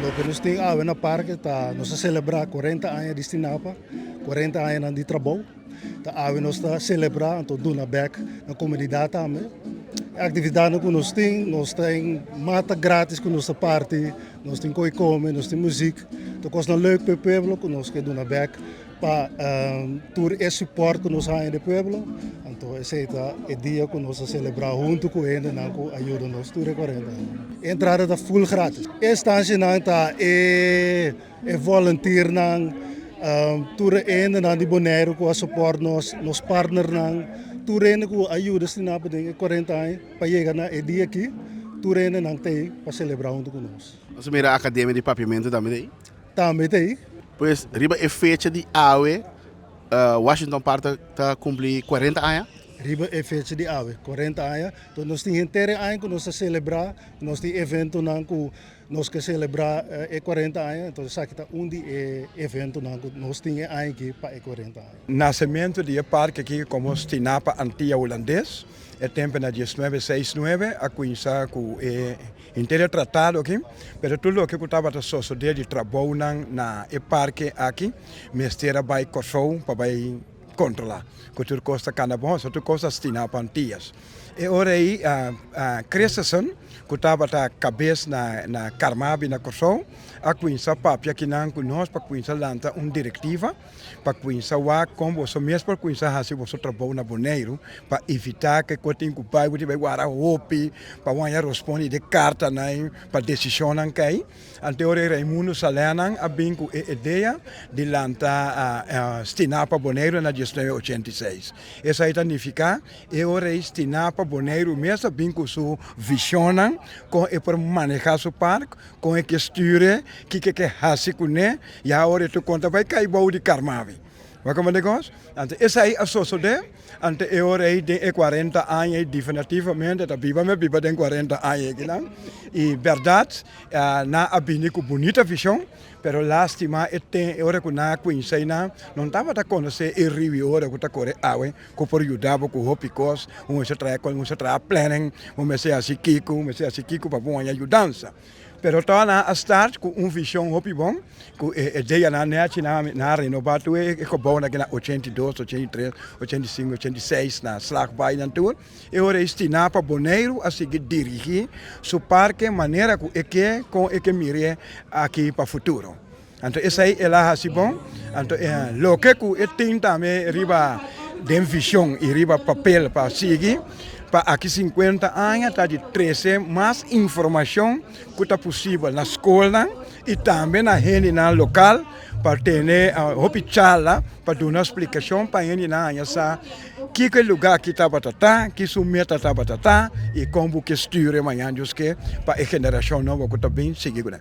Loke nos tin awe na parke ta nos a selebrá 40 aña di Stinapa, 40 añanan di trabou. Ta awe nos ta selebrá anto duna bèk na komunidat tambe. E aktividatnan ku nos tin, nos tin mata gratis ku nos ta parti, nos tin koi kome, nos tin muzik. Ta kosnan leuk pa e pueblo ku nos ke duna bèk pa tur e support ku nos haña di e pueblo. Anto esei ta e dia ku nos ta selebrá huntu ku hendenan ku a yuda nos tur e 40 aña. E entrada ta full gratis. E estancianan ta e e volunteernan, tur e hendenan di Boneiru ku a support nos, nos partnernan, tur hende ku a yuda Stinapa den e 40 aña pa yega na e dia aki, tur hendenan ta ei pa selebrá huntu ku nos. Nos a mira Akademia di Papiamentu tambe ta ei? Tambe ta ei. Pues riba e fecha di awe Washington Park ta kumpli 40 aña? Riba e fecha di awe, 40 aña. Entonces nos tin henter e aña ku nos ta selebrá, nos tin eventonan ku nos ke selebrá e 40 aña, entonces esaki ta un di e eventonan ku nos tin e aña aki pa e 40 aña. Nasementu di e parke aki komo Stinapa Antia Hulandes, e tempu na 1969 a kuminsá ku e henter e tratado aki, pero tur loke ku tabata sosodé di trabounan na e parke aki mester a bai Kòrsou pa bai kontrolá ku tur kos ta kanda bon, so tur kos ta Stinapa Antias. E ora ei Christensen ku tabata kabes na Carmabi na Kòrsou a kuminsá papia kinan ku nos pa kuminsá lanta un direktiva pa kuminsá wak kon boso mes por kuminsá hasi boso trabou na Boneiru pa evitá ke ku tin ku bai bo tin bai wara hopi pa waya rospondi di kartanan pa desishonnan kai. Ante ora ei Raimundo Salènan a bin ku e idea di lanta Stinapa Boneiru na 1986. Esei ta nifiká e ora ei Stinapa Boneiru mes a bin ku su vishonnan kon e por manehá su park, kon e ke sture, kiko e ke hasi kuné, ya ora e tur konta bai kai bou di Carmabi. Bo a komprende kos? Anto esei a sosodé, anto e ora ei den e 40 aña ei definitivamente ta biba mi a biba den 40 aña ekinan i bèrdat nan a bini ku bunita vishon, pero lastima e ten e ora ku nan a kuminsá ei nan no tabata konosé e riu i ora ku ta kore awe ku por yuda bo ku hopi kos, bo mester traha bo mester traha planning, bo mester hasi kiko, bo mester hasi kiko pa bo haña yudansa. Pero tòg nan a start ku un vishon hopi bon, ku e ideanan nèchi nan a renobá tur e gebounan aki na 82, 83, 85, 86 na Slagbaai nan tur. E ora ei Stinapa Boneiru a sigui dirigí su parke manera ku e ke, kon e ke mir'é aki pa futuro. Anto esei el a hasi bon. Anto loke ku e tin tambe riba den vishon i riba papel pa sigui pa aki 50 aña ta di trese mas informashon ku ta posibel na skolnan i tambe na hendenan lokal pa tene hopi charla pa duna splikashon pa hendenan haña sa kiko e lugá aki tabata ta, ki su meta tabata ta i kon bo ke stuur e mañan Dios ke pa e generashon nobo ku ta bin sigui kuné.